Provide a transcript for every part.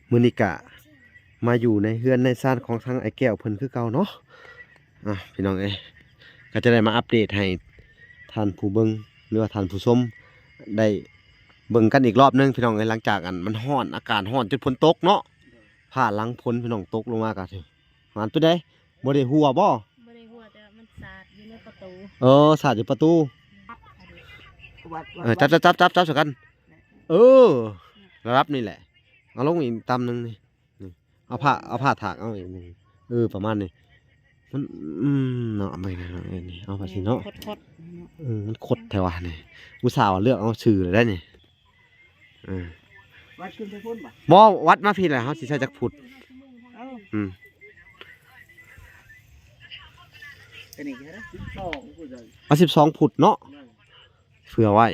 ມື້ນີ້ກະມາຢູ່ໃນເຮືອນໃນຊານຂອງທາງອ້າຍແກ້ວເພິ່ນຄືເກົ່າເນາະ. ອ່ະ ພີ່ນ້ອງເອີຍ ກໍຈະໄດ້ມາອັບເດດໃຫ້ທ່ານຜູ້ເບິ່ງ ຫຼືວ່າທ່ານຜູ້ຊົມໄດ້ເບິ່ງກັນອີກລອບໜຶ່ງ ພີ່ນ້ອງເອີຍ. ຫຼັງຈາກອັນມັນຮ້ອນ ອາກາດຮ້ອນຈົນຝົນຕົກເນາະ ຟ້າຫຼັງຝົນ ພີ່ນ້ອງ ຕົກລົງມາກໍຖື ຫວານເປັນໃດ? ບໍ່ໄດ້ຮົ່ວບໍ່? ບໍ່ໄດ້ຮົ່ວ ແຕ່ວ່າມັນສາດຢູ່ໃນປະຕູ. ເອີ ສາດຢູ່ປະຕູ. ວັດ ວັດ ເອີ ຈັບ ຈັບ ຈັບ ຈັບ ຈັບໃສ່ກັນ. ເອີ ລະດັບນີ້ແຫຼະ. ເອົາລົງອີກຕຳໜຶ່ງນີ້ ນີ້ ເອົາຜ້າ ເອົາຜ້າຖາກເອົາອີກໜຶ່ງ. ເອີ ປະມານນີ້ ມັນ ອືມ ເນາະ ເອົາໄປນະ ເອົາໄປນີ້ ເອົາໄປຊີ້ເນາະ. ເອີ ມັນຄົດແທ້ວະນີ້ ອຸດສ່າວເລືອກເອົາຊື່ແລ້ວໄດ໋ນີ້. ເອີ ວັດຂຶ້ນໄປພຸ້ນບໍ່? ບໍ່ ວັດມາພີ້ແຫຼະ ເຮົາຊິໃຊ້ຈັກຟຸດ. ເອົ້າ ອືມ ອັນນີ້ເທົ່າໃດ? ສິບສອງພຸ້ນເດີ ເອົາສິບສອງຟຸດເນາະ ເອີ ເພື່ອໄວ້.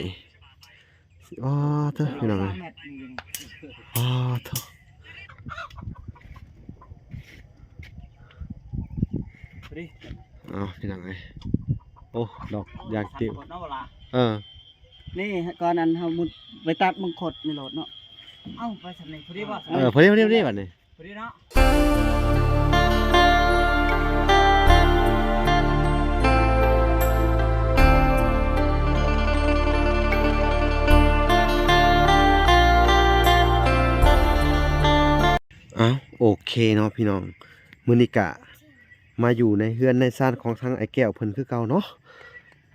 ອໍ ເທີ ພີ່ນ້ອງເອີຍ ສາມແມັດນີ້ ອໍ ເທີ ພໍດີ ອໍ ພີ່ນ້ອງເອີຍ ໂອ້ ດອກຢາງຕິວ ເນາະ ເວລາ ເອີ ນີ້ກ່ອນອັນເຮົາມຸດໄປຕັດມັງຄົດນີ້ໂລດເນາະ. ເອົ້າ ໄປສ່ຳນີ້ພໍດີບໍ່? ເອີ ພໍດີ ພໍດີ ພໍດີບັດນີ້ ພໍດີເນາະ. ອ້າວ ໂອເຄເນາະພີ່ນ້ອງ ມື້ນີ້ກະມາຢູ່ໃນເຮືອນໃນຊານຂອງທາງອ້າຍແກ້ວເພິ່ນຄືເກົ່າເນາະ.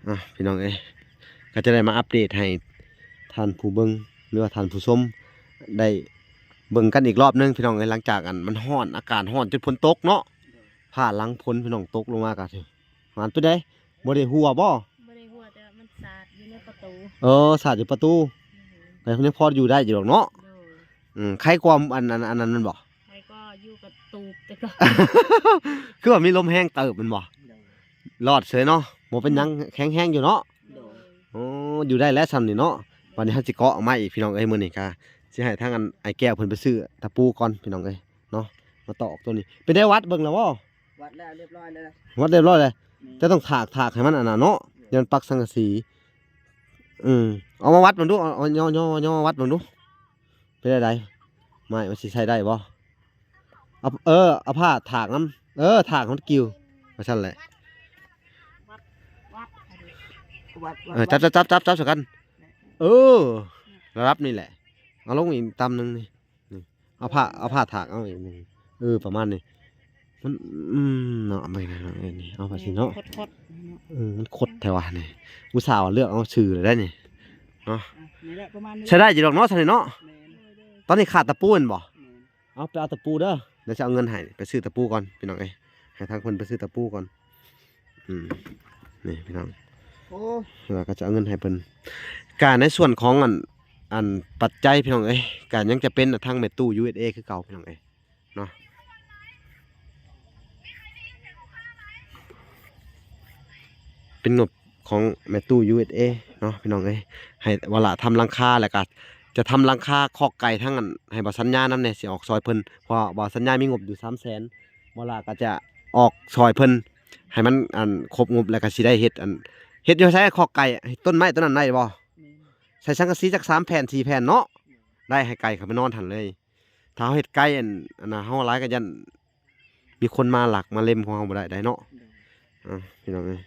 ອ່ະ ພີ່ນ້ອງເອີຍ ກໍຈະໄດ້ມາອັບເດດໃຫ້ທ່ານຜູ້ເບິ່ງ ຫຼືວ່າທ່ານຜູ້ຊົມໄດ້ເບິ່ງກັນອີກລອບໜຶ່ງ ພີ່ນ້ອງເອີຍ. ຫຼັງຈາກອັນມັນຮ້ອນ ອາກາດຮ້ອນຈົນຝົນຕົກເນາະ ຟ້າຫຼັງຝົນ ພີ່ນ້ອງ ຕົກລົງມາກໍຖື ຫວານເປັນໃດ? ບໍ່ໄດ້ຮົ່ວບໍ່? ບໍ່ໄດ້ຮົ່ວ ແຕ່ວ່າມັນສາດຢູ່ໃນປະຕູ. ເອີ ສາດຢູ່ປະຕູ. ອືມ ກໍຍັງພໍຢູ່ໄດ້ຢູ່ດອກເນາະ. ໂດຍ ອືມ ໄຄກວ່າອັນ ອັນ ອັນນັ້ນແມ່ນບໍ່? ໄຄກວ່າຢູ່ກະຕູບແຕ່ກໍ ຄືວ່າມີລົມແຮງເຕີບແມ່ນບໍ່? ໂດຍ ລອດເສີຍເນາະ ບໍ່ເປັນຫຍັງ ອືມ ແຂງແຮງຢູ່ເນາະ. ໂດຍ ໂອ້ ຢູ່ໄດ້ແລ້ວຊ່ຳນີ້ເນາະ. ບັດນີ້ເຮົາຊິເກາະເອົາໄມ້ອີກ ພີ່ນ້ອງເອີຍ. ມື້ນີ້ກະຊິໃຫ້ທາງອັນອ້າຍແກ້ວເພິ່ນໄປຊື້ຕະປູກ່ອນ ພີ່ນ້ອງເອີຍເນາະ ມາຕອກຕົວນີ້. ເປັນໄດ ວັດເບິ່ງແລ້ວບໍ່? ວັດແລ້ວ ຮຽບຮ້ອຍແລ້ວ ວັດຮຽບຮ້ອຍແລ້ວ. ອືມ ແຕ່ຕ້ອງຖາກ ຖາກໃຫ້ມັນອັນນັ້ນເນາະ ໂດຍ ຢ້ານປັກສັງກະສີ. ອືມ ເອົາມາວັດເບິ່ງດູ ເອົາ ເອົາຍໍ ຍໍ ຍໍມາວັດເບິ່ງດູ ເປັນໃດ? ໄມ້ມັນຊິໃຊ້ໄດ້ບໍ່? ເອົາ ເອີ ເອົາຜ້າຖາກນຳ ເອີ ຖາກໃຫ້ມັນກິວ ວ່າຊັ້ນແຫຼະ. ວັດ ວັດ ວັດ ເອີ ຈັບ ຈັບ ຈັບ ຈັບໃສ່ກັນ. ເອີ ລະດັບນີ້ແຫຼະ ເອົາລົງອີກຕຳໜຶ່ງນີ້ ນີ້ ເອົາຜ້າ ເອົາຜ້າຖາກເອົາອີກໜຶ່ງ. ເອີ ປະມານນີ້ ມັນ ອືມ ເນາະ ໄປນະ ເອົາໄປຊີ້ເນາະ. ຄົດໆ ເອີ ມັນຄົດແທ້ວະນີ້ ອຸດສ່າວເລືອກເອົາຊື່ແລ້ວໄດ໋ນີ້ເນາະ. ອ່ະ ນີ້ແຫຼະ ປະມານນີ້ ໃຊ້ໄດ້ຢູ່ດອກເນາະ ຊັ້ນນີ້ເນາະ. ແມ່ນ ຕອນນີ້ຂາດຕະປູແມ່ນບໍ່? ແມ່ນ ເອົາໄປເອົາຕະປູເດີ ດຽວຊິເອົາເງິນໃຫ້ ໄປຊື້ຕະປູກ່ອນ ພີ່ນ້ອງເອີຍ ໃຫ້ທາງເພິ່ນໄປຊື້ຕະປູກ່ອນ. ອືມ ນີ້ພີ່ນ້ອງ ໂອ້ ແລ້ວກໍຈະເອົາເງິນໃຫ້ເພິ່ນ. ກະໃນສ່ວນຂອງອັນ ອັນປັດໄຈ ພີ່ນ້ອງເອີຍ ກະຍັງຈະເປັນທາງແມ່ຕູ້ ຢູເອັສເອ ຄືເກົ່າ ພີ່ນ້ອງເອີຍເນາະ. ເປັນງົບຂອງແມ່ຕູ້ ຢູເອັສເອ ເນາະ ພີ່ນ້ອງເອີຍ ໃຫ້ວາລະທຳຫຼັງຄາ ແລ້ວກະຈະທຳຫຼັງຄາຄອກໄກ່ທາງອັນ ໃຫ້ບ່າວສັນຍານຳແດ່ ຊິອອກຊ່ອຍເພິ່ນ ເພາະວ່າບ່າວສັນຍາມີງົບຢູ່ສາມແສນ ວາລະກໍຈະອອກຊ່ອຍເພິ່ນໃຫ້ມັນ ອັນ ຄົບງົບ ແລ້ວກໍຊິໄດ້ເຮັດ ອັນ ເຮັດຢູ່ໃສຄອກໄກ່ ຕົ້ນໄມ້ຕົ້ນນັ້ນໄດ້ບໍ່? ແມ່ນ ໃສ່ສັງກະສີຈັກສາມແຜ່ນ ສີ່ແຜ່ນເນາະ ໄດ້ ໃຫ້ໄກ່ເຂົ້າໄປນອນຫັ້ນເລີຍ. ຖ້າເຮົາເຮັດໄກ່ ອັນ ອັນນ່າ ເຮົາຫຼາຍກໍຢ້ານມີຄົນມາລັກມາເລັມຂອງເຮົາບໍ່ໄດ້ ໄດ້ເນາະ. ໂດຍ ອ່າ ພີ່ນ້ອງເອີຍ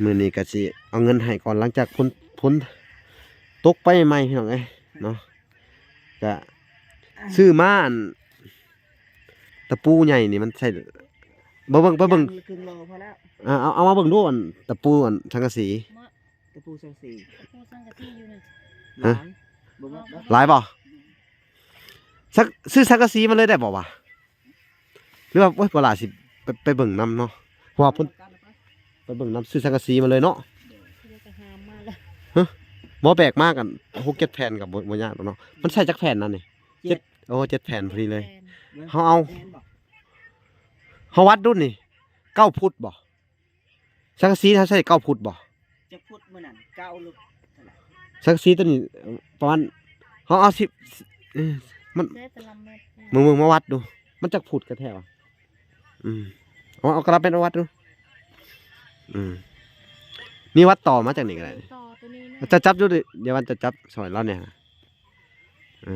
ມື້ນີ້ກໍຊິເອົາເງິນໃຫ້ກ່ອນ ຫຼັງຈາກຝົນ ຝົນຕົກໄປໃໝ່ ພີ່ນ້ອງເອີຍເນາະ. ກະຊື້ມາ ອັນ ຕະປູໃຫຍ່ນີ້ມັນໃຊ້ ບໍ່ເບິ່ງ ໄປເບິ່ງ ເຄິ່ງໂລພໍແລ້ວ. ອ່າ ເອົາ ເອົາມາເບິ່ງດູ ອັນ ຕະປູ ອັນ ສັງກະສີ ຕະປູສັງກະສີ ຕະປູສັງກະສີຢູ່ນີ້ ຮະ ຫຼາຍ ບໍ່ເໝິດເດີ ຫຼາຍບໍ່? ອືມ ສັກ ຊື້ສັງກະສີມາເລີຍໄດ້ບໍ່ວະ? ຫຼືວ່າ ໂອ້ຍ ບໍ່ຫຼາຍ ຊິໄປ ໄປເບິ່ງນຳເນາະ ເພາະວ່າເພິ່ນ ໄປເບິ່ງນຳ ຊື້ສັງກະສີມາເລີຍເນາະ. ດຽວກໍຫາມມາແລ້ວ ຮະ ບໍ່ ແບກມາກັນຫົກເຈັດແຜ່ນກໍບໍ່ ບໍ່ຍາກດອກເນາະ. ມັນໃຊ້ຈັກແຜ່ນນັ້ນນີ້? ເຈັດ ເຈັດ ໂອ້ ເຈັດແຜ່ນພໍດີເລີຍ. ເຈັດແຜ່ນ ເຮົາເອົາ ແມ່ນບໍ່? ເຮົາວັດດູນີ້ ເກົ້າຟຸດບໍ່? ສັງກະສີເຮົາໃຊ້ເກົ້າຟຸດບໍ່? ຈັກຟຸດມື້ນັ້ນ ເກົ້າຫຼືເທົ່າໃດ? ສັງກະສີຕົວນີ້ປະມານ ເຮົາເອົາສິບ ເອີ ມັນ ເອີ ແຕ່ລະແມັດ ເບິ່ງ ເບິ່ງ ມາວັດດູ ມັນຈັກຟຸດກັນແທ້ວະ? ອືມ ເອົາ ເອົາກະລະແມັດມາວັດດູ. ອືມ ນີ້ວັດຕໍ່ມາຈາກນີ້ກໍໄດ້ ຕໍ່ຕົວນີ້ນະ. ຈະຈັບຢູ່ ດຽວມັນຈະຈັບຊ່ອຍລາວແດ່. ເອີ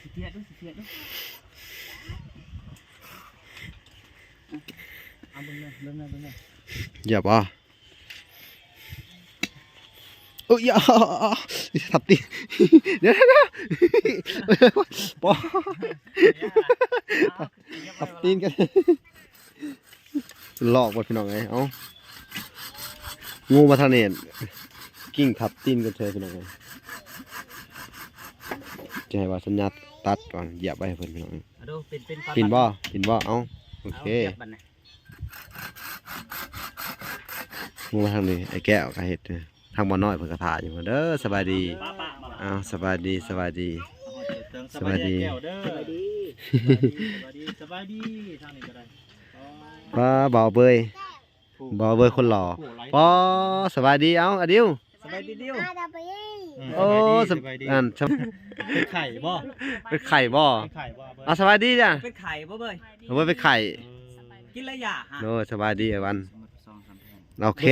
ຊິເທຍດດູ ຊິເທຍດດູ. ເອົາເບິ່ງແດ່ ເບິ່ງແດ່ ເບິ່ງແດ່. ຢຽບບໍ່? ໂອ້ຍ ຢາ ທັບຕີນ. ດຽວ ດຽວ ດຽວ ປອ ທັບຕີນກັນ. ຫຼອກບໍ່ ພີ່ນ້ອງເອີຍ. ເອົ້າ ງູມາທາງນີ້ ກິ້ງທັບຕີນກັນເທື່ອ ພີ່ນ້ອງເອີຍ. ຈະໃຫ້ວ່າສັນຍາຕັດກ່ອນ ຢຽບໄວ້ໃຫ້ເພິ່ນ ພີ່ນ້ອງເອີຍ. ເອົາດູ ປິ່ນ ປິ່ນ ປິ່ນບໍ່? ປິ່ນບໍ່? ເອົ້າ ໂອເຄ ງູມາທາງນີ້ ອ້າຍແກ້ວກໍເຮັດ. ທາງບ່າວນ້ອຍເພິ່ນກໍຖ້າຢູ່ເດີ. ສະບາຍດີ. ອ້າວ ສະບາຍດີ ສະບາຍດີ ສະບາຍດີ ສະບາຍດີ ສະບາຍດີ ສະບາຍດີ ສະບາຍດີ. ທາງນີ້ກໍໄດ້. ປ້າ ບ່າວເບີຍ ບ່າວເບີຍຄົນຫຼໍ່. ປ້າ ສະບາຍດີ. ເອົ້າ ອາດິວ ສະບາຍດີດິວ. ໂອ້ ສະບາຍດີ ອັນ ເປັນໄຂ້ບໍ່? ເປັນໄຂ້ບໍ່? ເປັນໄຂ້ບໍ່? ເອົາ ສະບາຍດີຈ້ະ. ເປັນໄຂ້ບໍ່ເບີຍ? ເອີ ເປັນໄຂ້. ເອີ ກິນລະຢາຫະ? ໂອ້ ສະບາຍດີ ອ້າຍວັນ. ໂອເຄ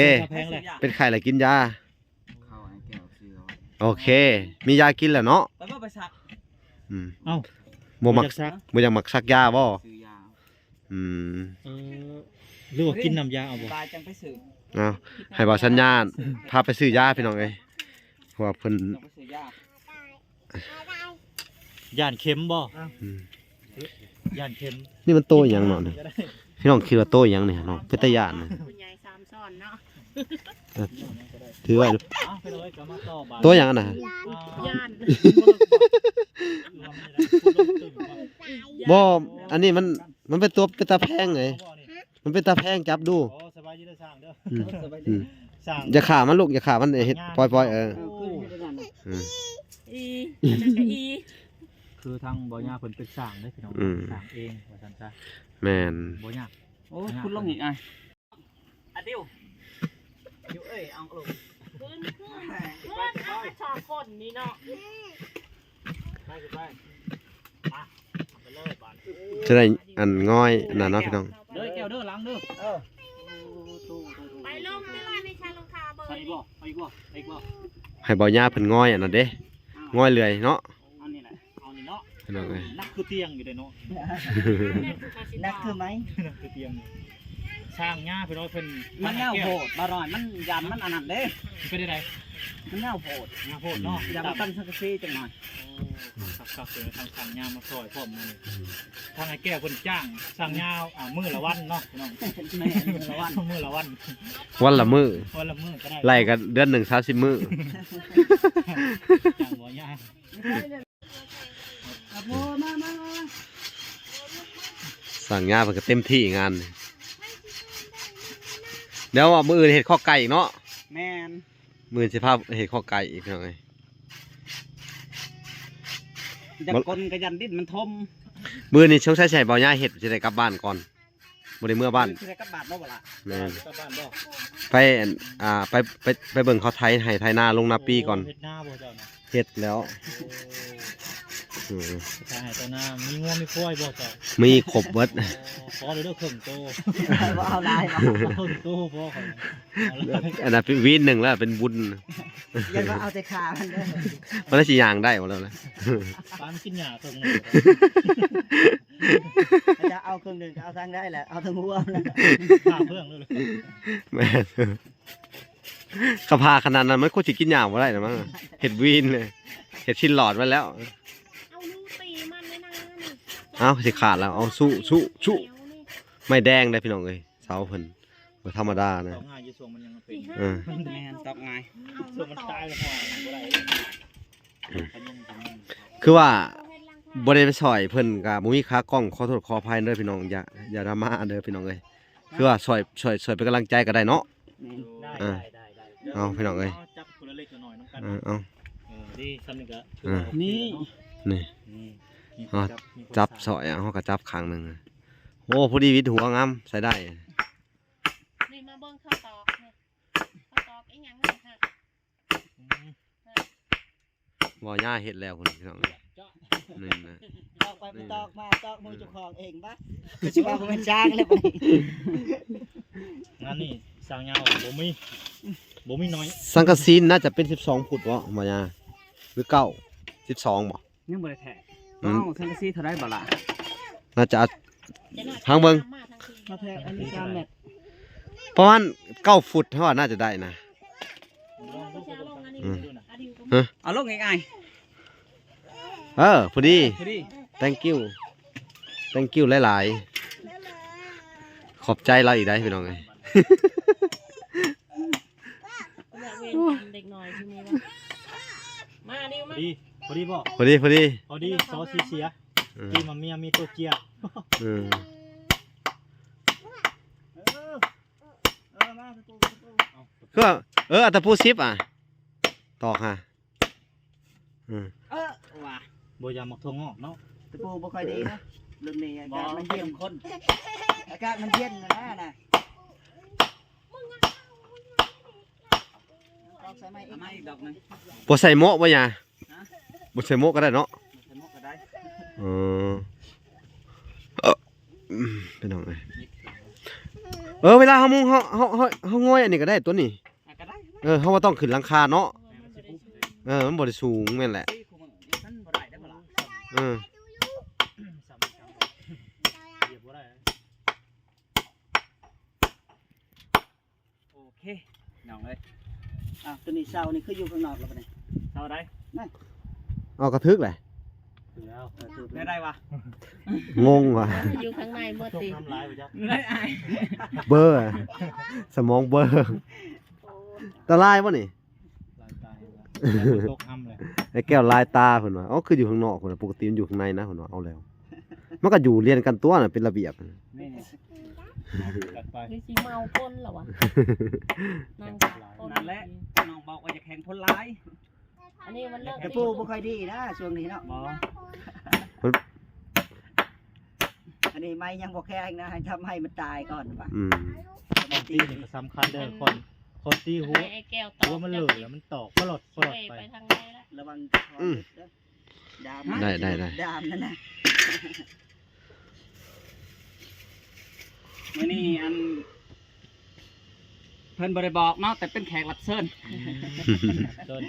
ເປັນໄຂ້ລະກິນຢາ. ໂອເຄ ມີຢາກິນແລ້ວເນາະ. ໄປບໍ່ໄປສັກ? ອືມ ເອົ້າ ບໍ່ມັກ ບໍ່ຢາກສັກ ບໍ່ຢາກມັກສັກຢາບໍ່? ອືມ ເອີ ຫຼືວ່າກິນນ້ຳຢາເອົາບໍ່? ບາຍຈັ່ງໄປຊື້. ເອົາ ໃຫ້ບ່າວສັນຍາພາໄປຊື້ຢາ ພີ່ນ້ອງເອີຍ ເພາະວ່າເພິ່ນ ຈັ່ງໄປຊື້ຢາ. ຢ້ານເຂັມບໍ່? ອືມ ຢ້ານເຂັມ. ນີ້ມັນໂຕອີ່ຫຍັງເນາະນີ້? ພີ່ນ້ອງຄິດວ່າໂຕອີ່ຫຍັງນີ້ເນາະ? ເປັນຕາຢ້ານນະ. ຜູ້ໃຫຍ່ສາມຊ້ອນເນາະ. ຖືໄວ້ດູ. ຕົວຫຍັງອັນນັ້ນ? ຢ້ານ. ບໍ່ ອັນນີ້ມັນ ມັນເປັນຕົວເປັນຕາແພງເດ. ມັນເປັນຕາແພງ ຈັບດູ. ໂອ້ ສະບາຍດີເດີຊ່າງເດີ. ອືມ ອືມ ຊ່າງ ຢ່າຂ້າມັນລູກ ຢ່າຂ້າມັນ ເຮັດ ປ່ອຍໆ ເອີ ເອີ ອືມ ອີ ອັນນັ້ນກໍອີ ຄືທາງບໍ່ຍາເພິ່ນເປັນຊ່າງເດ້ພີ່ນ້ອງ ອືມ ສ້າງເອງວ່າຊັ້ນຊະ. ແມ່ນ ບໍ່ຍາກ. ໂອ້ ຄຸດລົງອີກອ້າຍ. ອາຕິວ ຢູ່ເອີຍ ເອົາລົງ ຂຶ້ນ ຂຶ້ນ ຂຶ້ນ ເຮົາສອງຄົນນີ້ເນາະ. ໄປ ໄປ ມາ ເອົາໄປເລີຍບາດນີ້. ຈະໄດ້ອັນງອຍອັນນັ້ນເນາະພີ່ນ້ອງ ເດີແກ້ວເດີ ຫຼັງເດີ. ເອີ ໄປລົງເວລາໃນຊານຫຼັງຄາເບິ່ງ ໄປອີກບໍ່? ໄປອີກບໍ່? ໄປອີກບໍ່? ໃຫ້ເບົາຍາເພິ່ນງອຍອັນນັ້ນເດ້ ງອຍເລື່ອຍເນາະ. ເອົານີ້ແຫຼະ ເອົານີ້ເນາະ ພີ່ນ້ອງເອີຍ ໜັກຄືຕຽງຢູ່ເດ້ເນາະ. ໜັກຄືໄມ້ ໜັກຄືຕຽງ. ຊ່າງຍາພີ່ນ້ອງເພິ່ນ ມັນຍາວໂພດ ບໍ່ນ້ອຍ ມັນຢ້ານມັນອັນນັ້ນເດ້. ເປັນຈັ່ງໃດ? ມັນຍາວໂພດ ຍາວໂພດເນາະ ຢ່າມາຕັ້ງສັງກະສີຈັກໜ່ອຍ. ໂອ້ ຄັກໆ ເລີຍ ທາງ ທາງຍາມາຊ່ອຍພ້ອມມື້ນີ້ ອືມ ທາງອ້າຍແກ້ວເພິ່ນຈ້າງຊ່າງຍາ ອ່າ ມື້ລະວັນເນາະພີ່ນ້ອງ. ແມ່ນ ມື້ລະວັນ ມື້ລະວັນ ວັນລະມື້ ວັນລະມື້ກໍໄດ້ ໄລ່ກັນເດືອນໜຶ່ງສາມສິບມື້ ຈ້າງບໍ່ຍາກ. ອ່ະ ໂພ ມາ ມາ ມາ ມາ ສ້າງຍາເພິ່ນກໍເຕັມທີ່ງານ. ດຽວມື້ອື່ນເຮັດຄອກໄກ່ອີກເນາະ. ແມ່ນ ມື້ອື່ນຊິພາເຮັດຄອກໄກ່ອີກ ພີ່ນ້ອງເອີຍ. ຢາກ ມັນ ກົນກໍຢ້ານດິນມັນຖົ່ມ. ມື້ນີ້ສົງໄສຊິໃຫ້ເບົາຍາເຮັດ ຊິໄດ້ກັບບ້ານກ່ອນ. ບໍ່ໄດ້ເມືອບ້ານ ຊິໄດ້ກັບບ້ານບໍ່ບັກຫຼ້າ? ແມ່ນ ກັບບ້ານບໍ່? ໄປ ອັນ ອ່າ ໄປ ໄປ ໄປເບິ່ງເຂົາໄຖໄຮ່ໄຖນາລົງນາປີກ່ອນ. ໂອ້ ເຮັດນາບໍ່ເຈົ້ານະ? ເຮັດແລ້ວ. ໂອ້ ເອີ ໄຖໄຮ່ໄຖນາ ມີງົວມີຄວາຍບໍ່ເຈົ້າ? ມີຄົບເບິດ. ໂອ້ ຂໍເດີເຄິ່ງໂຕ ບໍ່ເອົາຫຼາຍບໍ່? ເຄິ່ງໂຕພໍຂ້ອຍ ອັນນັ້ນເປັນຫວີນໜຶ່ງແລ້ວເປັນບຸນ. ຢ່າວ່າເອົາແຕ່ຂາມັນເດີ ມັນຊິຍ່າງໄດ້ບໍ່ແລ້ວນະ? ປານກິນຫຍ້າເຄິ່ງໜຶ່ງ ຈະເອົາເຄິ່ງໜຶ່ງກໍເອົາທັງໄດ້ແຫຼະ ເອົາທັງຫົວ. ຜ່າເບື້ອງເລີຍ ແມ່ນ ຄັນຜ່າຂະໜາດນັ້ນມັນຄົງຊິກິນຫຍ້າບໍ່ໄດ້ລະມັ້ງ ເຮັດຫວີນເລີຍ ເຮັດຊິນຫຼອດໄວ້ແລ້ວ. ເອົາລູກຕີມັນເລີຍນະນີ້ ເອົ້າ ຊິຂາດແລ້ວ ເອົາ ສູ້ ສູ້ ສູ້ ໄມ້ແດງເດ້ພີ່ນ້ອງເອີຍ ເສົາເພິ່ນບໍ່ທຳມະດານະ. ຕອກງ່າຍຢູ່ຊ່ວງມັນຍັງເປັນ ເອີ ແມ່ນ ຕອກງ່າຍ ຊ່ວງມັນຕາຍແລ້ວບໍ່ໄດ້. ຄືວ່າບໍ່ໄດ້ໄປຊ່ອຍເພິ່ນກໍບໍ່ມີຂາກ້ອງ ຂໍໂທດຂໍອະໄພເດີພີ່ນ້ອງ ຢ່າ ຢ່າດຣາມາເດີພີ່ນ້ອງເອີຍ. ຄືວ່າຊ່ອຍ ຊ່ອຍ ຊ່ອຍເປັນກຳລັງໃຈກໍໄດ້ເນາະ. ແມ່ນ ເອີ ໄດ້ ໄດ້ ໄດ້ ເອົາພີ່ນ້ອງເອີຍ ຈັບຄົນລະເລັກລະໜ້ອຍນຳກັນ. ເອີ ເອົາ ເອີ ດີ ສ່ຳນີ້ກໍ ເອີ ນີ້ ນີ້ ນີ້ ນີ້ ເຮົາຈັບ ນີ້ ຈັບຊ່ອຍ ເຮົາກໍຈັບຂ້າງໜຶ່ງ. ໂອ້ ພໍດີວິດຫົວງາມ ໃຊ້ໄດ້. ນີ້ມາເບິ່ງເຂົາຕອກນີ້ ເຂົາຕອກອີ່ຫຍັງນີ້ຮະ. ອືມ ເວົ້າຫຍ້າເຮັດແລ້ວພຸ້ນພີ່ນ້ອງເອີຍ. ນີ້ນະ ຕອກໄປບໍ່ຕອກມາ ຕອກມືເຈົ້າຂອງເອງບາດ ຄືຊິວ່າບໍ່ແມ່ນຊ່າງແລ້ວບັດນີ້. ງານນີ້ຊ່າງຍາວບໍ່ມີ ບໍ່ມີໜ້ອຍ. ສັງກະສີໜ້າຈະເປັນສິບສອງຟຸດເບາະ ບໍ່ຫຍ້າ ຫຼືເກົ້າ ສິບສອງບໍ່? ຍັງບໍ່ໄດ້ແທກ. ອືມ ຕ້ອງເອົາສັງກະສີເທົ່າໃດບໍ່ລະ? ໜ້າຈະ ທາງເບິ່ງ ມາແທກອັນນີ້ສາມແມັດ ປະມານເກົ້າຟຸດ ເຮົາວ່າໜ້າຈະໄດ້ນະ. ອືມ ຮະ ເອົາລົງງ່າຍໆ. ເອີ ພໍດີ ພໍດີ thank you thank you ຫຼາຍໆ ຂອບໃຈລາວອີກໄດ໋ພີ່ນ້ອງເອີຍ. ຢາກເຫັນເດັກນ້ອຍທີ່ມີວ່າ ມາດິວ ມາ ພໍດີ ພໍດີບໍ່? ພໍດີ ພໍດີ ພໍດີ ຊໍຊີເຊຍ. ອືມ ທີ່ມາເມຍມີໂຕເຈຍ. ອືມ ເອີ ເອີ ມາຕະປູ ຕະປູ ຄື ເອີ ເອົາຕະປູສິບອະ ຕອກຫາ. ອືມ ເອີ ວ່າ ບໍ່ຢາກໝາກຖົ່ວງອກເນາະ ຕະປູບໍ່ຄ່ອຍດີນະ. ລຸ້ນນີ້ອາກາດມັນເຢັນ ອາກາດມັນເຢັນນະນະ. ຕອກໃສ່ໄມ້ອີກ ເອົາມາອີກດອກໜຶ່ງ. ບໍ່ໃສ່ໝວກບໍ່ຫຍັງ? ຮະ? ບໍ່ໃສ່ໝວກກໍໄດ້ເນາະ ບໍ່ໃສ່ໝວກກໍໄດ້. ເອີ ເອີ ພີ່ນ້ອງເອີຍ ເອີ ເວລາເຮົາມຸງ ເຮົາ ເຮົາ ເຮົາ ເຮົາງອຍອັນນີ້ກໍໄດ້ຕົວນີ້. ອ່ະ ກໍໄດ້ ເອີ ເຮົາບໍ່ຕ້ອງຂຶ້ນຫຼັງຄາເນາະ. ເອີ ມັນບໍ່ໄດ້ສູງ ແມ່ນແຫຼະ. ມັນບໍ່ໄດ້ເດ້ບໍ່ລະ. ເອີ ໂອເຄ ນ້ອງເອີຍ. ອ່ະ ຕົວນີ້ເສົານີ້ຄືຢູ່ຂ້າງນອກແລ້ວບັດນີ້ ເສົາໃດ? ນັ້ນ ເອົາ ກະຖືກແຫຼະ. ຖືກແລ້ວ ເອີ ຖືກແລ້ວ ໄດ້ວະ. ງົງວະ ຢູ່ຂ້າງໃນໝົດຕິ ນ້ຳລາຍບໍ່ຈັກ ເບີ ສະໝອງເບີ. ຕະລາຍບໍ່ນີ້? ລາຍຕາແຮງລະ ຝົນຕົກຮຳເລີຍ. ໄອ້ແກ້ວລາຍຕາເພິ່ນວ່າ. ເອົ້າ ຄືຢູ່ຂ້າງນອກພຸ້ນນະ ປົກກະຕິມັນຢູ່ຂ້າງໃນນະ ເພິ່ນວ່າ. ເອົາແລ້ວ ມັນກໍຢູ່ລຽນກັນຕົວນະ ເປັນລະບຽບ. ນີ້ ກັດໄປ ຫຼືຊິເມົາຄົນລະວະ? ນັ່ງ ນັ້ນແຫຼະ ນ້ອງບອກວ່າຢາກແຂ່ງຄົນຫຼາຍ. ອັນນີ້ມັນເລີກ ກະປູບໍ່ຄ່ອຍດີນະຊ່ວງນີ້ເນາະ. ບໍ່ ອັນນີ້ໄມ້ຍັງບໍ່ແຂງນະ ໃຫ້ທຳໃຫ້ມັນຕາຍກ່ອນວ່າ. ອືມ ຄົນຕີນີ້ກໍສຳຄັນເດີ ຄົນ ຄົນຕີຫົວ ໃຫ້ໄອ້ແກ້ວຕອກ ຫົວມັນເລີກແລ້ວມັນຕອກປະຫຼອດປະຫຼອດໄປ. ລະວັງ ອືມ ດາມ ໄດ້ ໄດ້ ໄດ້ ດາມນັ້ນນະ. ມື້ນີ້ອັນ ເພິ່ນບໍ່ໄດ້ບອກເນາະ ແຕ່ເປັນແຂກຮັບເຊີນ. ອືມ ເຊີນ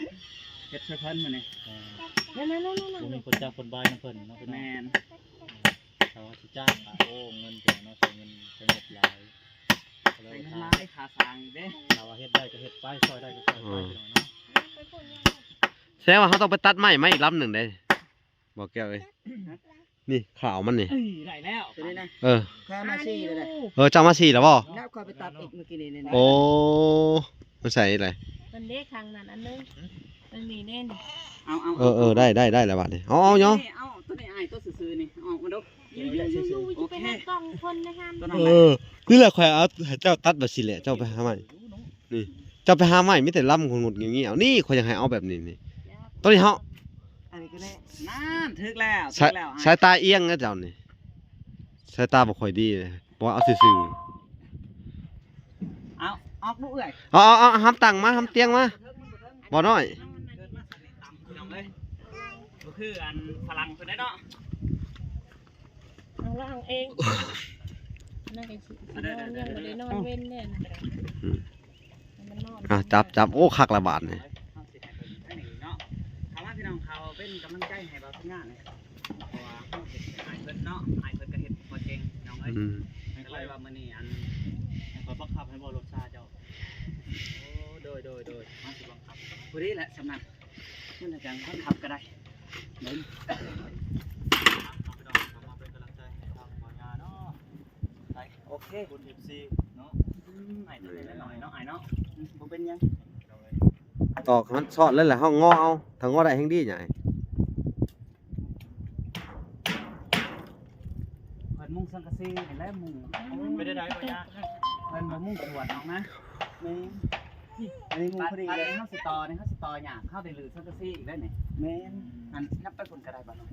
ເຮັດໃສ່ເພິ່ນມື້ນີ້. ເອີ ນັ້ນໆໆໆ ບໍ່ມີຄົນຈັກຄົນບາຍນຳເພິ່ນເນາະ. ແມ່ນ ເອີ ຖ້າວ່າຊິຈ້າງ ໂອ້ ເງິນເພິ່ນເນາະ ໃຊ້ເງິນ ໃຊ້ງົບຫຼາຍ ໃຊ້ເງິນຫຼາຍ ຄ່າສ້າງອີກເດ້. ຖ້າວ່າເຮັດໄດ້ກໍເຮັດໄປ ຊ່ອຍໄດ້ກໍຊ່ອຍໄປ ອືມ ພີ່ນ້ອງເນາະ. ແສດງວ່າເຮົາຕ້ອງໄປຕັດໄມ້ມາອີກລຳໜຶ່ງເດ້ ບໍ່ແກ້ວເອີຍ. ຮະ? ນີ້ຂາວມັນນີ້ ເອີຍ ໄດ້ແລ້ວ ຕົວນີ້ນະ. ເອີ ຂ້ອຍມາສີ່ແລ້ວເດ້. ເອີ ເຈົ້າມາສີ່ແລ້ວບໍ່? ແລ້ວຂ້ອຍໄປຕັດອີກມື້ກີ້ນີ້. ໂອ້ ມັນໃສ່ໄດ້ ມັນເດ້ຂ້າງນັ້ນອັນໜຶ່ງ ມັນມີແນ່ນ. ເອົາ ເອົາ ເອີ ເອີ ໄດ້ ໄດ້ ໄດ້ແລ້ວບາດນີ້. ເອົາ ເອົາ ເອົາ ນີ້ ເອົາ ຕົວນີ້ອ້າຍ ຕົວຊື່ໆນີ້ ອອກມາດູ. ຢູ່ໆໆ ຢູ່ໄປເຮັດກ້ອງຄົນໃນຫັ້ນ. ເອີ ນີ້ແຫຼະ ຂ້ອຍເອົາໃຫ້ເຈົ້າຕັດບາດຊີ້ແຫຼະ ເຈົ້າໄປຫາໄມ້. ນີ້ ເຈົ້າໄປຫາໄມ້ມີແຕ່ລຳງຸດໆງຽວໆ. ນີ້ຂ້ອຍຢາກໃຫ້ເອົາແບບນີ້ນີ້ ຕອນນີ້ເຮົາ ອັນນີ້ກໍໄດ້. ນັ້ນ ຖືກແລ້ວ ສາຍ ຖືກແລ້ວ ສາຍຕາອຽງນະເຈົ້ານີ້ ສາຍຕາບໍ່ຄ່ອຍດີເລີຍ ບໍ່ເອົາຊື່ໆ. ເອົາ ອອກດູເອື້ອຍ ເອົາ ເອົາ ເອົາ ຫາມຕັ່ງມາ ຫາມຕຽງມາ ບໍ່ນ້ອຍ. ເກີດມາສັນນີ້ຕ່ຳ ພີ່ນ້ອງເອີຍ ບໍ່ຄືອັນຝຣັ່ງເພິ່ນເດ້ເນາະ. ເອົາລະເອົາເອງ ນັ້ນກໍຊິນອນ ຍັງບໍ່ໄດ້ນອນເວັນແນ່ນະ. ອືມ ອ່ະ ຈັບ ຈັບ ໂອ້ ຄັກລະບາດນີ້. ເຮົາຊິໃຫ້ເບິ່ງທາງນີ້ເນາະ ຖ້າວ່າພີ່ນ້ອງເຂົາເປັນກຳລັງໃຈໃຫ້ບ່າວສັນຍາແດ່ ເພາະວ່າເຮົາເຮັດໃຫ້ອ້າຍເພິ່ນເນາະ ອ້າຍເພິ່ນກໍເຮັດບໍ່ເກັ່ງ ພີ່ນ້ອງເອີຍ. ອືມ ກໍເລີຍວ່າມື້ນີ້ອັນ ຂ້ອຍບັງຄັບໃຫ້ບໍ່ລົດຊາເຈົ້າ. ໂອ້ ໂດຍ ໂດຍ ໂດຍ ມາຊິບັງຄັບ ພໍດີແຫຼະສ່ຳນັ້ນ. ມັນຈະຈັງບັງຄັບກໍໄດ້ ເບິ່ງ ມາເປັນກຳລັງໃຈໃຫ້ທາງບ່າວຍາເນາະ. ໄປ ໂອເຄ ຄຸນເອັຟຊີເນາະ. ອືມ ອ້າຍຕົວນ້ອຍເນາະ ອ້າຍເນາະ. ອືມ ບໍ່ເປັນຫຍັງ ຕອກໃຫ້ມັນຊອດເລີຍແຫຼະ ເຮົາງໍເອົາ ຖ້າງໍໄດ້ແຮ່ງດີໃຫຍ່. ເພິ່ນມຸງສັງກະສີນີ້ແຫຼະ ມຸງ ເປັນໄດ້ບໍ່ຍາ? ເພິ່ນບໍ່ມຸງສວນອອກນະ. ແມ່ນ ອັນນີ້ມຸງພໍດີເລີຍ. ເຮົາຊິຕໍ່ນີ້ ເຮົາຊິຕໍ່ຍາກ ເຮົາໄດ້ລື່ນສັງກະສີອີກໄດ້ນີ້. ແມ່ນ ອັນນັບໄປພຸ້ນກໍໄດ້ບໍ່ເນາະ.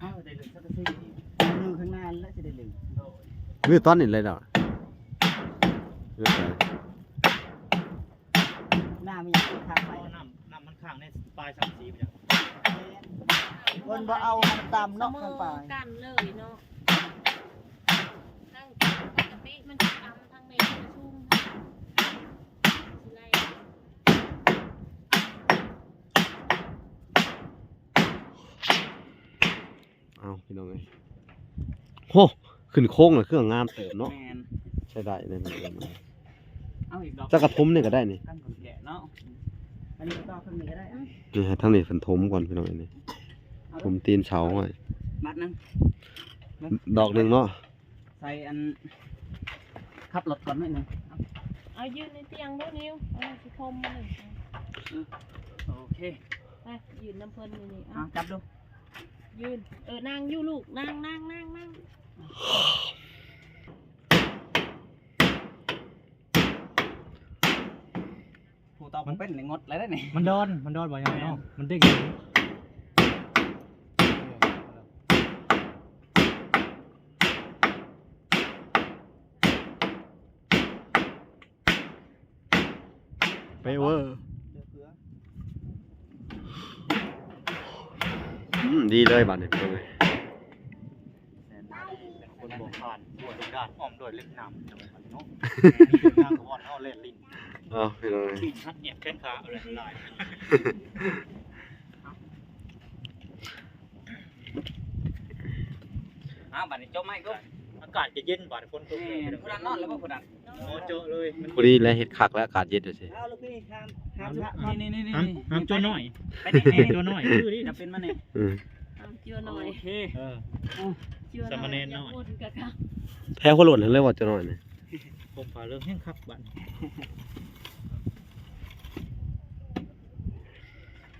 ເຮົາໄດ້ລື່ນສັງກະສີອີກ ລື້ຂ້າງໜ້າແລ້ວຊິໄດ້ລື້. ໂດຍ ລື້ຕອນນີ້ເລີຍເນາະ. ລື້ໄປ ນ້ຳມີຫຍັງຄ້າງໄປ? ນ້ຳ ນ້ຳມັນຄ້າງໃນປາຍສັງກະສີບໍ່ຈັກ. ເພິ່ນບໍ່ເອົານ້ຳຕ່ຳເນາະ ຂ້າງປາຍ ສະເໝີກັນເລີຍເນາະ. ທາງປົກກະຕິມັນຊິຕ່ຳ ທາງນີ້ມັນສູງ ຊິໄລ່. ເອົາ ພີ່ນ້ອງເອີຍ ໂຫ ຂຶ້ນໂຄ້ງແລ້ວຄືງາມເຕີບເນາະ. ແມ່ນ ໃຊ້ໄດ້ເລີຍ. ເອົາອີກດອກ ຈັກກະທຸມນີ້ກໍໄດ້ນີ້ ກັນຄົນແກ່ເນາະ. ອັນນີ້ກໍຕໍ່ເພິ່ນນີ້ກໍໄດ້. ນີ້ ໃຫ້ທາງນີ້ເພິ່ນຖົມກ່ອນ ພີ່ນ້ອງເອີຍ. ນີ້ ຖົມຕີນເສົາໄວ້ ບາດໜຶ່ງ ດອກໜຶ່ງເນາະ. ໃສ່ອັນ ຂັບລົດກ່ອນໜ້ອຍໜຶ່ງ. ເອົາຢືນໃນຕຽງດູນິວ ເອົາຊິຄົມມັນ. ໂອເຄ ໄປຢືນນຳເພິ່ນຢູ່ນີ້. ເອົາ ຈັບດູ ຢືນ ເອີ ນັ່ງຢູ່ລູກ ນັ່ງ ນັ່ງ ນັ່ງ ນັ່ງ. ຜູ້ຕອກບໍ່ເປັນນີ້ງົດແລ້ວເດ້ນີ້. ມັນດອນ ມັນດອນບໍ່ຍັງເນາະ. ແມ່ນ ມັນເດ້ງ. ເປເວີ ອືມ ດີເລີຍບາດນີ້ ເປັນຄົນບໍ່ຜ່ານ ບົວດງດານ ອ້ອມດ້ວຍເຫຼັກນ້ຳເນາະ. ນາງກໍບ່ອນເຮົາແລ່ນຫຼິ້ນ. ເອົາ ພີ່ນ້ອງ ຂັດແອບແຂນຂາເອົາເລີຍຫຼາຍ. ອ້າວ ບາດນີ້ຈົມມາອີກເດີ. ອາກາດຈະເຢັນບາດນີ້ ຝົນຕົກ. ແມ່ນ ຜູ້ນັ້ນນອນແລ້ວບໍ່ ຜູ້ນັ້ນ? ບໍ່ເຈາະເລີຍ ພໍດີແລ້ວ ເຮັດຄັກແລ້ວ ອາກາດເຢັນຈັ່ງຊີ້. ເອົາລູກພີ່ ຫ້າມ ຫ້າມ ຫ້າມ ນີ້ ນີ້ ນີ້ ຫ້າມ ຫ້າມຈົມນ້ອຍ ໄປນີ້ ນີ້ ຈົມນ້ອຍ ຄືນີ້ ຈະເປັນມານີ້. ເອີ ຫ້າມຈົມນ້ອຍ ໂອເຄ ເອີ ຈົມນ້ອຍ ສາມະເນນນ້ອຍ ແທ້ ຫົວໂລ້ນເລີຍວ່າຈົມນ້ອຍນີ້. ຜົມປາເລີ່ມແຮງຄັກບາດນີ້.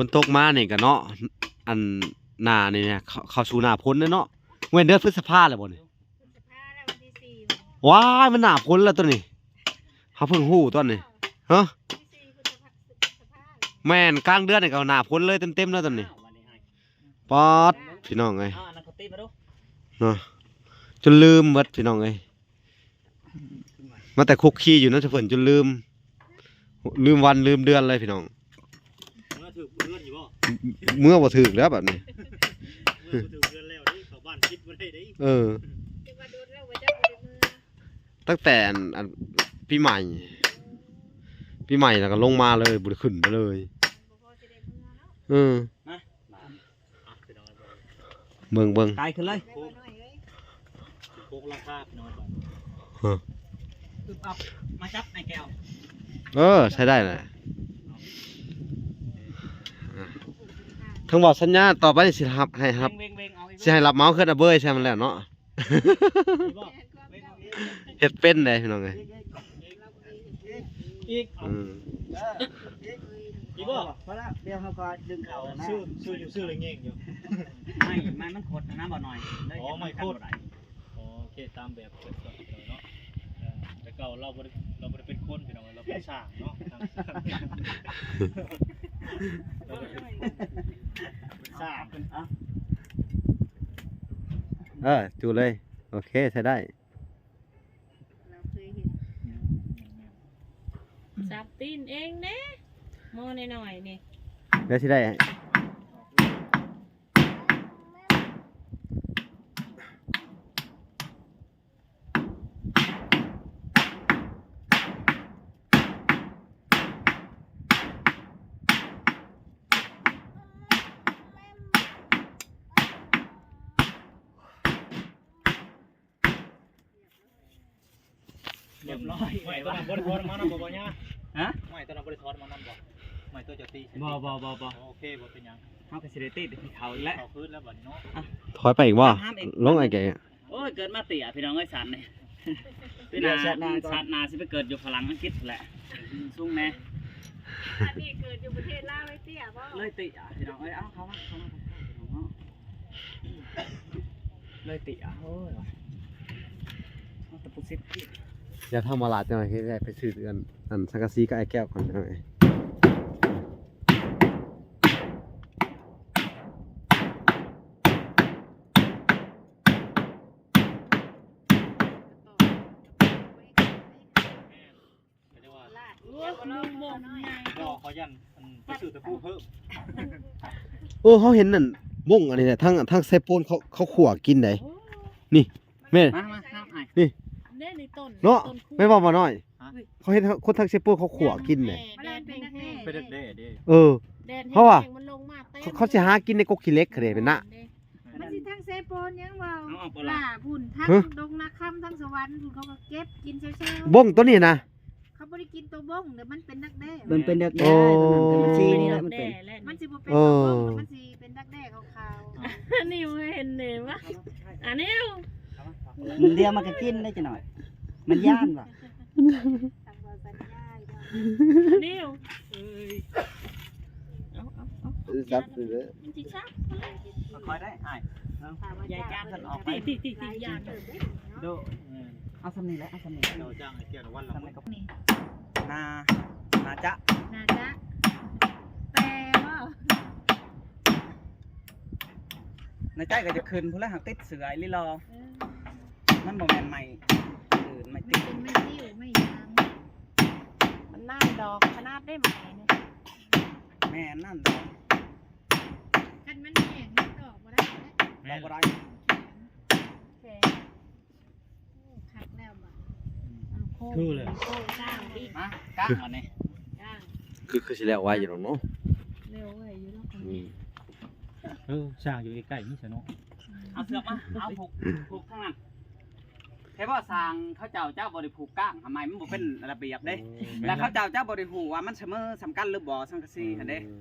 ຝົນຕົກມານີ້ກະເນາະ ອັນ ໜ້ານີ້ນະ ເຂົ້າ ເຂົ້າສູ່ໜ້າຝົນແລ້ວເນາະ. ແມ່ນເດືອນພຶດສະພາແລ້ວບໍ່ນີ້? ພາແລ້ວ ວັນທີສີ່ ວ້າຍ ມັນໜ້າຝົນແລ້ວໂຕນີ້ ເຮົາເພິ່ງຮູ້ຕອນນີ້. ຮະ? ວັນທີສີ່ ພຶດສະພາ ພຶດສະພາ ແມ່ນ ກາງເດືອນນີ້ກະໜ້າຝົນເລີຍເຕັມໆແລ້ວໂຕນີ້. ປາດ ພີ່ນ້ອງເອີຍ ເອົາອັນນັ້ນເຂົ້າຕີມາດູ ເນາະ ຈົນລືມເບິດພີ່ນ້ອງເອີຍ. ມາແຕ່ຄຸກຄີຢູ່ນຳເພິ່ນຈົນລືມ ລືມວັນລືມເດືອນເລີຍພີ່ນ້ອງ. ເມືອຖືກເຮືອນຢູ່ບໍ່? ເມືອບໍ່ຖືກແລ້ວບາດນີ້ ເມືອບໍ່ຖືກເຮືອນແລ້ວເດ້ ເຂົ້າບ້ານຜິດບໍ່ໄດ້ເດ້. ເອີ ແຕ່ວ່າດົນແລ້ວບໍ່ຈັກ ບໍ່ໄດ້ເມືອ ຕັ້ງແຕ່ອັນ ອັນ ປີໃໝ່ ປີໃໝ່ແລ້ວກະລົງມາເລີຍ ບໍ່ໄດ້ຂຶ້ນມາເລີຍ. ບໍ່ພໍຊິໄດ້ເມືອເນາະ. ເອີ ມາ ອ່ະ ພີ່ນ້ອງ ເບິ່ງ ເບິ່ງ ກາຍຂຶ້ນເລີຍ ໂຄກ ໂຄກຫຼັງຄາ ພີ່ນ້ອງ. ຮະ ອຶບອັບ ມາຈັບໄອ້ແກ້ວ. ເອີ ໃຊ້ໄດ້ແຫຼະ. ເຖິງວ່າສັນຍາຕໍ່ໄປຊິຮັບ ໃຫ້ຮັບ ເວັງ ເວັງ ເອົາອີກ ຊິໃຫ້ຮັບເໝົາເຮືອນອາເບີຍໃສ່ມັນແລ້ວເນາະ. ເຮັດເປັນເດ້ພີ່ນ້ອງເອີຍ. ອີກ ອືມ ເອີ ອີກ ອີກບໍ່? ພໍລະ ດຽວເຮົາກໍດຶງເຂົ້າ ຊື້ ຊື້ຢູ່ ຊື້ແລ້ວແຍງຢູ່ ໄມ້ ໄມ້ມັນຂົດນະ ບໍ່ໜ້ອຍ ເລີຍ ອໍ ໄມ້ຂົດ ບໍ່ໄດ້. ອໍ ໂອເຄ ຕາມແບບເພິ່ນເນາະ. ເອີ ແຕ່ເກົ່າລາວບໍ່ໄດ້ ລາວບໍ່ໄດ້ເປັນຄົນພີ່ນ້ອງ ລາວເປັນຊ້າງເນາະ ເປັນຊ້າງ. ເອີ ຈູເລີຍ ໂອເຄ ໃຊ້ໄດ້. ລາວເຄີຍເຫັນ ສັບຕີນເອງເດ້ ໝໍ້ນ້ອຍໆນີ້ ແລ້ວຊິໄດ້. ຮຽບຮ້ອຍ ໄມ້ຕົວນັ້ນບໍ່ໄດ້ຖອນມານຳບໍ່ ບໍ່ຍາ? ຮະ? ໄມ້ຕົວນັ້ນບໍ່ໄດ້ຖອນມານຳບໍ່? ໄມ້ຕົວເຈົ້າຕີ ບໍ່ ບໍ່ ບໍ່ ບໍ່ ໂອເຄ ບໍ່ເປັນຫຍັງ ເຮົາກໍຊິໄດ້ຕີດເຂົາອີກແຫຼະ ເຂົາຄືນແລ້ວບັດນີ້ເນາະ. ອ່ະ ຖອຍໄປອີກບໍ່? ລົງໄອ້ແກ່. ໂອ້ຍ ເກີດມາເຕ້ຍພີ່ນ້ອງເອີຍ ສັນນີ້ ປີໜ້າ ຊາດໜ້າ ຊາດໜ້າຊິໄປເກີດຢູ່ຝຣັ່ງອັງກິດພຸ້ນແຫຼະ ສູງແດ່. ອັນນີ້ເກີດຢູ່ປະເທດລາວເລີຍເຕ້ຍບໍ່? ເລີຍເຕ້ຍພີ່ນ້ອງເອີຍ. ເອົາ ເຂົ້າມາ ເຂົ້າມາ ເຂົ້າມາເນາະ. ເລີຍຕິ ໂອ້ຍ ວ່າ ເອົາຕະປູສິບ ຢ່າທຳມາລາດ ຈັ່ງໃດຄືໄດ້ໄປຊື້ອັນ ອັນສັງກະສີກັບໄອ້ແກ້ວກ່ອນ ພີ່ນ້ອງເອີຍ. ໂອ້ຍ ໂມງໃຫຍ່ ບໍ່ ເຂົາຢ້ານ ອັນ ໄປຊື້ຕະປູເພີ່ມ. ເອີ ເຮົາເຫັນນັ້ນ ວົງອັນນີ້ແຫຼະ ທາງ ທາງເຊໂປນເຂົາ ເຂົາຂົ້ວກິນໄດ໋. ໂອ້ ນີ້ ແມ່ນ ມາ ມາ ມາ ອ້າຍ ນີ້ ເດ້ ນີ້ຕົ້ນ ເນາະ ຕົ້ນຄູນ ແມ່ນບໍ່ ບໍ່ນ້ອຍ? ຮະ ເຂົາເຫັນຄົນທາງເຊໂປນເຂົາຂົ້ວກິນເດ້. ແມ່ນ ແມ່ນ ເປັນດັກແດ້ ເປັນດັກແດ້ເດ້. ເອີ ເພາະວ່າ ມັນລົງມາເຕັມ ເຂົາ ເຂົາຊິຫາກິນໃນກົກຂີ້ເຫຼັກເດ້ ເປັນນະ. ມັນຊິທາງເຊໂປນຫຍັງເວົ້າ ເອົາ ເອົາປະຫຼ້າ ຫຼ້າພຸ້ນ ທາງ ຮະ ດົງນາຄຳ ທາງສະຫວັນພຸ້ນ ເຂົາກໍເກັບກິນເຊີໆ. ບົ້ງໂຕນີ້ນະ ເຂົາບໍ່ໄດ້ກິນໂຕບົ້ງເດ້ ມັນເປັນດັກແດ້. ມັນເປັນດັກແດ້ ໂອ້ ມັນຊິນີ້ແຫຼະ ມັນເປັນ ມັນຊິບໍ່ເປັນໂຕບົ້ງ ມັນຊິເປັນດັກແດ້ຂາວໆ. ນິວເຫັນເດ້ວ່າ ອາ ນິວ ດຽວມັນກໍກິນໄດ້ຈັກໜ້ອຍ ມັນຢ້ານວ່າ. ນິວ ເອີຍ ເອົາ ເອົາ ເອົາ ຈັບເລີຍ ມັນຊິຊັບ ຄ່ອຍໄດ້ອ້າຍ ເອົາ ຢ່າຈັບ ອອກໄປ ຕິ ຕິ ຕິ ຢ່າ ໂດ ເອົາສ່ຳນີ້ແຫຼະ ເອົາສ່ຳນີ້ ເຈົ້າຈ້າງໃຫ້ກຽດວັນລະຄົນ ໜ້າ ໜ້າຈະ ໜ້າຈະ ແຕ່ວ່າ ໃນໃຈກໍຈະຂຶ້ນພຸ້ນແຫຼະ ຫາກຕິດເສືອອີ່ຫຼີລໍ. ເອີ ມັນບໍ່ແມ່ນໄມ້ອື່ນ ໄມ້ຕິດ ມັນເປັນໄມ້ຕິ້ວ ໄມ້ຫຍັງ ມັນໜານດອກຂະໜາດໄດ້ໄມ້ນີ້. ແມ່ນ ໜານດອກ ຄັນມັນແຫ້ງມັນຕອກບໍ່ໄດ້ເດ້ ຕອກບໍ່ໄດ້. ແຂງ ໂອ້ ຄັກແລ້ວບາດ ອືມ ເອົາໂຄ້ງ ຄືເລີຍ ໂຄ້ງກ້າງອີກ ມາກ້າງບາດນີ້ ກ້າງ ຄື ຄືຊິແລ້ວໄວຢູ່ດອກເນາະ ແລ້ວໄວຢູ່ດອກ. ອືມ ເອີ ຊ່າງຢູ່ໃກ້ໆນີ້ຊະເນາະ. ເອົາເຊືອກມາ ເອົາຜູກ ຜູກທາງນັ້ນ ແຕ່ວ່າຊ່າງເຂົາເຈົ້າຈະບໍ່ໄດ້ຜູກກ້າງ ຫາໄມ້ມັນບໍ່ເປັນລະບຽບເດ້ ໂອ້ ແລ້ວເຂົາເຈົ້າຈະບໍ່ໄດ້ຮູ້ວ່າມັນສະເໝີສ່ຳກັນຫຼືບໍ່ ສັງກະສີຫັ້ນເດ້. ເອີ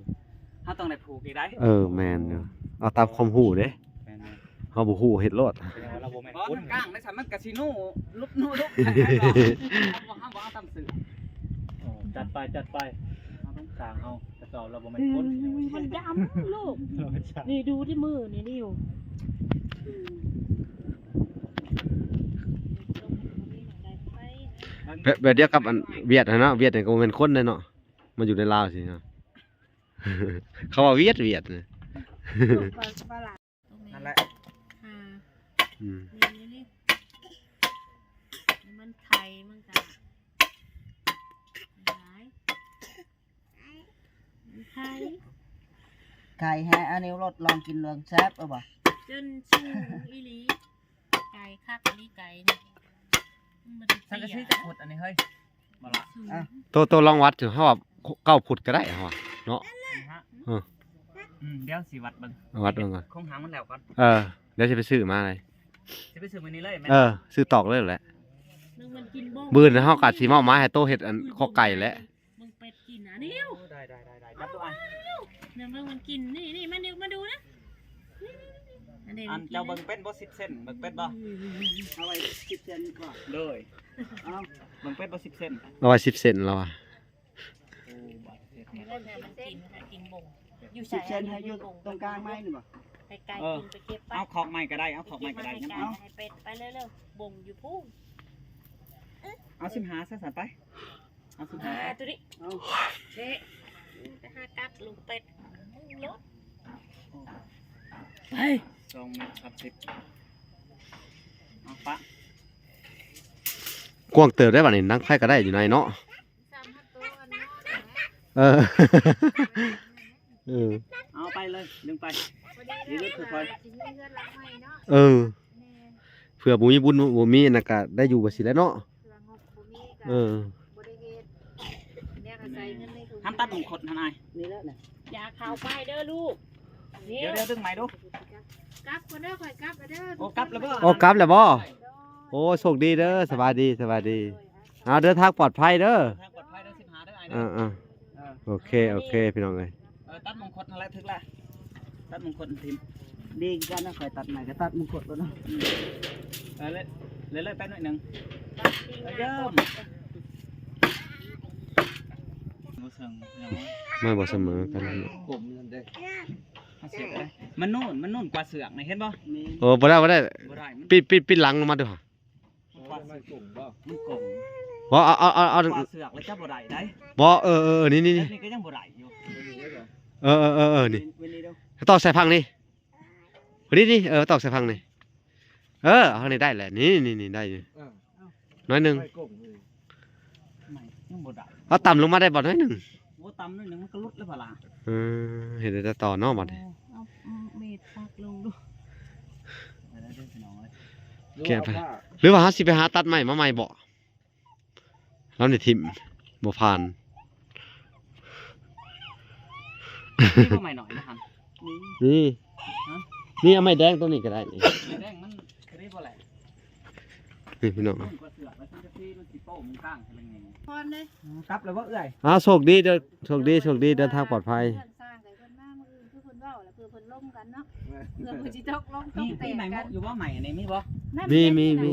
ເຮົາຕ້ອງໄດ້ຜູກອີກໄດ໋. ເອີ ແມ່ນຢູ່ ເອົາຕາມຄວາມຮູ້ເດ້. ແມ່ນ ເຮົາບໍ່ຮູ້ເຮັດໂລດ ແສດງວ່າລາວບໍ່ແມ່ນຄົນ ບໍ່ ທາງກາງໄດ້ຊັ້ນ ມັນກະຊິໂນ້ລຸບໂນ້ລຸບ ເຮົາບໍ່ເອົາຕາມຊື່. ໂອ້ ຈັດໄປ ຈັດໄປ ເຮົາຕ້ອງສ້າງເຮົາ ກະ ຕອບແລ້ວບໍ່ແມ່ນຄົນ ມັນດຳລູກ ນີ້ດູທີ່ມືນີ້ນີ້ຢູ່ ແບບ ແບບດຽວກັບອັນຫວຽດຫັ້ນເນາະ ຫວຽດນີ້ກໍບໍ່ແມ່ນຄົນເດ້ເນາະ ມາຢູ່ໃນລາວຊີ້ເນາະ ເຂົາວ່າຫວຽດ ຫວຽດນະ ນັ້ນແຫຼະ ອ່າ ອືມ ນີ້ໆ ມັນໄຂ່ມັນກະຫຼາຍ ໄຂ່ ໄກ່ແຮະ ອັນນີ້ລົດລອງກິນເລື່ອງແຊບ ເອົາບໍ່? ຈົນສູງອີ່ຫຼີ ໄກ່ຄັກອີ່ຫຼີໄກ່ນີ້ ມັນບໍ່ໄດ້ ສັງກະສີຈັກຟຸດອັນນີ້ເຮີ້ຍ? ບໍ່ລະ ສູງ ອ່ະ ໂຕ ໂຕລອງວັດເຖິງ ເຮົາວ່າເກົ້າຟຸດກໍໄດ້ ເຮົາວ່າເນາະ ຮະ ເອີ ອືມ ດຽວຊິວັດເບິ່ງ ວັດເບິ່ງກ່ອນ ໂຄງຫາງມັນແລ້ວກ່ອນ ເອີ ດຽວຊິໄປຊື້ມາເລີຍ ຊິໄປຊື້ມື້ນີ້ເລີຍແມ່ນ ເອີ ຊື້ຕອກເລີຍແຫຼະ ມື້ອື່ນເຮົາກໍຊິມອບໝາຍໃຫ້ໂຕເຮັດອັນ ເອີ ຂອກໄກ່ແຫຼະ ເບິ່ງເປັດກິນນະ ນີ້ ໂອ້ ໄດ້ໆໆໆ ຈັບດູອ່ະ ນີ້ເບິ່ງມັນກິນ ນີ້ໆ ມາດູ ມາດູນະ ນີ້ໆໆ ອັນນີ້ ອັນເຈົ້າເບິ່ງເປັດບໍ່ ສິບເຊັນ ເບິ່ງເປັດບໍ່ ເອົາໄວ້ສິບເຊັນກ່ອນ ໂດຍ ເອົາ ເບິ່ງເປັດບໍ່ ສິບເຊັນ ເອົາໄວ້ສິບເຊັນແລ້ວວ່າ ໂອ້ ບາດເຈັບ ມັນກິນ ມັນກິນບົງ ຢູ່ໃສ ສິບເຊັນໃຫ້ຢູ່ຕົງກາງໄມ້ນີ້ບໍ່ ໄກໆ ເອີ ກິນໄປເກັບໄປ ເອົາຂອກໄມ້ກໍໄດ້ ເອົາຂອກໄມ້ກໍໄດ້ ໄປເກັບ ຍັງ ເອົາ ໄປ ໄປເລີຍໆ ບົງຢູ່ພຸ້ນ ເອົາສິບຫ້າຊະ ຊັ້ນໄປ ເອົາສຸດທ້າຍ ອ່າ ຕົວນີ້ ເອົາ ເດະ ໄປຫາກັດລູກເປັດ ມຶງໂລດ ໄປ ສອງແມັດສາມສິບ ເອົາປະ ກວ້າງເຕີບໄດ໋ບັດນີ້ ນັ່ງໃຜກໍໄດ້ຢູ່ໃນເນາະ ເອີ ເອີ ເອົາໄປເລີຍ ດຶງໄປ ດີເລີຍ ຄ່ອຍໆ ຊິມີເຮືອນຫຼັງໃໝ່ເນາະ ເອີ ແມ່ນ ເພື່ອບໍ່ມີບຸນບໍ່ມີອັນນັ້ນກະໄດ້ຢູ່ວ່າຊີ້ແຫຼະເນາະ ເພື່ອງົບບໍ່ມີກະ ເອີ ບໍ່ໄດ້ເຮັດ ແນວກະໃຊ້ເງິນໃນທຸງ ຫ້າມຕັດມົງຄົດຫັ້ນອ້າຍ ນີ້ແຫຼະນະ ຢ່າເຂົ້າໄປເດີລູກ ດຽວ ດຽວດຶງໃໝ່ດູ ກັບກ່ອນເດີ ຂ້ອຍກັບແລ້ວເດີ ໂອ້ ກັບແລ້ວບໍ່ ໂອ້ ກັບແລ້ວບໍ່ ໂດຍ ໂອ້ ໂຊກດີເດີ ສະບາຍດີ ສະບາຍດີ ໂດຍ ເອົາ ເດີນທາງປອດໄພເດີ ເດີນທາງປອດໄພເດີ ສິບຫ້າເດີອ້າຍເດີ ເອີໆ ເອີ ໂອເຄ ໂອເຄ ພີ່ນ້ອງເອີຍ ເອີ ຕັດມົງຄົດຫັ້ນແຫຼະ ຖືກລະ ຕັດມົງຄົດຖິ້ມ ດີຄືກັນນະ ຂ້ອຍຕັດໃໝ່ກໍຕັດມົງຄົດໂລດເນາະ ເອີ ເລີຍ ເລີຍໄປໜ້ອຍໜຶ່ງ ເອີ ມັນບໍ່ສະເໝີກັນ ກົມນັ້ນເດ້ ມັນໂນ້ນ ມັນໂນ້ນກວ່າເຊືອກນະ ເຫັນບໍ່? ໂອ້ ບໍ່ໄດ້ ບໍ່ໄດ້ ບໍ່ໄດ້ ປິດ ປິດ ປິດຫຼັງລົງມາດູຫາ ມັນກົງບໍ່? ມັນກົງ ບໍ່ ເອົາ ເອົາ ເອົາ ເອົາ ກວ່າເຊືອກແລ້ວຈະບໍ່ໄດ້ໃດ ບໍ່ ເອີ ເອີ ເອີ ນີ້ ນີ້ ນີ້ ແບບນີ້ກໍຍັງບໍ່ໄດ້ຢູ່ ເອີ ເອີ ເອີ ເອີ ນີ້ ເວັນນີ້ເດີ ຕອກໃສ່ພັງນີ້ ນີ້ ນີ້ ເອີ ຕອກໃສ່ພັງນີ້ ເອີ ເອົານີ້ໄດ້ແຫຼະ ນີ້ ນີ້ ນີ້ ໄດ້ຢູ່ ເອີ ໜ້ອຍໜຶ່ງ ໄມ້ກົງເລີຍ ໄມ້ຍັງບໍ່ໄດ້ ເອົາຕ່ຳລົງມາໄດ້ບໍ່ໜ້ອຍໜຶ່ງ ໂອ້ ຕ່ຳໜ້ອຍໜຶ່ງມັນກໍຫຼຸດແລ້ວພະລະ ເອີ ເຮັດໄດ້ແຕ່ຕໍ່ເນາະບັດນີ້ ເອົາ ເອົາເມດປັກລົງດູ ໄດ້ເດີພີ່ນ້ອງເອີຍ ແກະໄປ ຫຼືວ່າເຮົາຊິໄປຫາຕັດໄມ້ມາໃໝ່ບໍ? ລຳນີ້ຖິ້ມ ບໍ່ຜ່ານ ມີບໍ່ໄມ້ໜ້ອຍນະຫັ້ນ? ມີ ຮະ? ມີ ເອົາໄມ້ແດງຕົວນີ້ກໍໄດ້ນີ້ ໄມ້ແດງມັນກະໄດ້ບໍ່ແຫຼະ ນີ້ພີ່ນ້ອງ ມັນກວ່າເຊືອກແລ້ວ ມັນຈະຕີ ມັນຊິໂປ້ງກາງ ພອນເດ້ ອືມ ກັບແລ້ວບໍ່ເອື້ອຍ? ອ້າວ ໂຊກດີເດີ ໂຊກດີ ໂຊກດີ ເດີນທາງປອດໄພ ເພື່ອນສ້າງໃຫ້ເພິ່ນມາມື້ອື່ນ ຄືເພິ່ນເວົ້າແຫຼະ ເພື່ອເພິ່ນລົມກັນເນາະ ເພື່ອເພິ່ນຊິຕົກລົງຕົກແຕກກັນ ມີ ມີໄມ້ມຸກຢູ່ບໍ່ ໄມ້ອັນນີ້ມີບໍ່? ມີ ມີ ມີ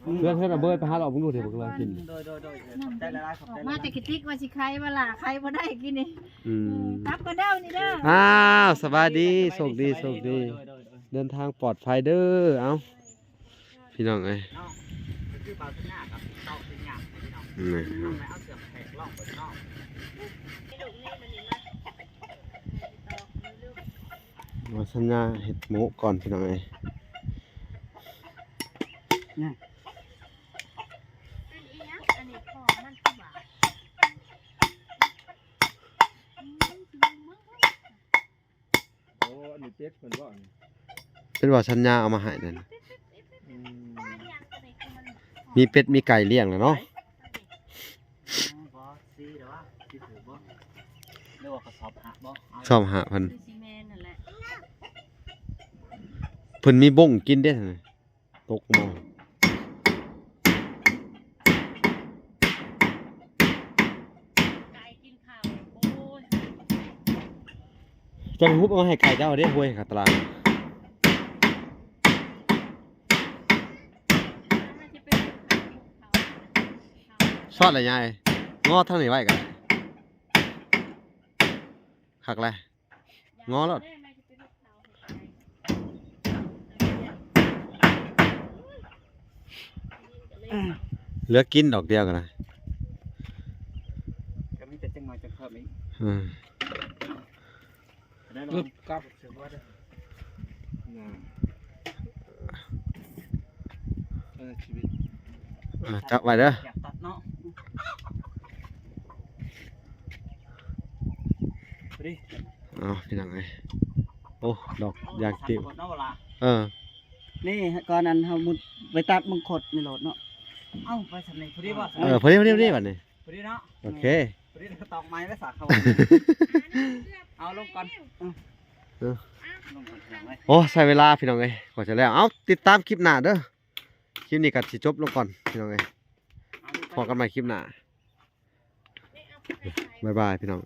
ເພື່ອນ ເພື່ອນເອົາເບີໄປຫາເລາະເບິ່ງດູ ເບິ່ງເລີຍກິນ ໂດຍ ໂດຍ ໂດຍ ຂອບໃຈຫຼາຍໆ ຂອບໃຈຫຼາຍໆ ອອກມາແຕ່ກະຕິກວ່າຊິຂາຍບໍ່ລະ ຂາຍບໍ່ໄດ້ກິນນີ້ ອືມ ອືມ ກັບກ່ອນເດີນີ້ເດີ ອ້າວ ສະບາຍດີ ໂຊກດີ ໂຊກດີ ເດີນທາງປອດໄພເດີ ເອົ້າ ພີ່ນ້ອງເອີຍ ເນາະ ກໍຄືບ່າວສັນຍາກັບເຕົາເປັນຍາກພີ່ນ້ອງ ນີ້ ເອົາໄປເອົາເສື້ອມາແທກລອງເບິ່ງເນາະ ບ່າວສັນຍາເຮັດໝູກ່ອນພີ່ນ້ອງເອີຍ ນີ້ ອັນນີ້ພໍ່ມັນຄືວ່າ ໂອ້ ອັນນີ້ເປັດເພິ່ນບໍ່ນີ້ ເປັດບ່າວສັນຍາເອົາມາໃຫ້ນັ້ນ ອືມ ມີເປັດມີໄກ່ລ້ຽງແລ້ວເນາະ ບໍ່ ຊີເດີວ່າ ຊີຖືກບໍ່ ຫຼືວ່າກະສອບຫາບໍ່ ສອບຫາເພິ່ນ ຄືຊິແມ່ນຫັ້ນແຫຼະ ເພິ່ນມີບົ້ງກິນເດ້ ຕົກມາ ໄກ່ກິນເຂົ້າ ໂອ້ຍ ຈັ່ງຮຸບເອົາມາໃຫ້ໄກ່ເຈົ້າເດ້ ຫ້ວຍ ຂ້າງຕະຫຼາດ ຊອດລະຍາຍ ງໍທາງນີ້ໄວ້ກໍໄດ້. ຄັກແຫຼະ ງໍໂລດ ເຫຼືອກິນດອກດຽວກໍໄດ້ ກໍມີແຕ່ຈັກໜ້ອຍຈັ່ງເພີ່ມອີກ ອືມ ໄດ້ລອງ ກັບເສືອວ່າເດີ ເອີ ຊີວິດ ອ່າ ຈັບໄວ້ເດີ ຢາກຕັດເນາະ ພໍດີ ເອົາ ພີ່ນ້ອງເອີຍ ໂອ້ ດອກຢາກຕິວ ເນາະເວລາ ເອີ ນີ້ກ່ອນອັນເຮົາມຸດໄປຕັດມັງຄົດນີ້ໂລດເນາະ ເອົ້າ ໄປຊັ້ນນີ້ພໍດີບໍ່ ເອີ ພໍດີ ພໍດີ ພໍດີບັດນີ້ ພໍດີເນາະ ໂອເຄ ພໍດີ ຕອກໄມ້ໄວ້ສາເຂົາ ເອົາລົງກ່ອນ ເອີ ລົງກ່ອນ ໂອ້ ໃຊ້ເວລາພີ່ນ້ອງເອີຍ ກວ່າຈະແລ້ວ ເອົາ ຕິດຕາມຄລິບໜ້າເດີ ຄລິບນີ້ກໍຊິຈົບລົງກ່ອນພີ່ນ້ອງເອີຍ ພໍ້ກັນໃໝ່ຄລິບໜ້າ ບາຍບາຍພີ່ນ້ອງ.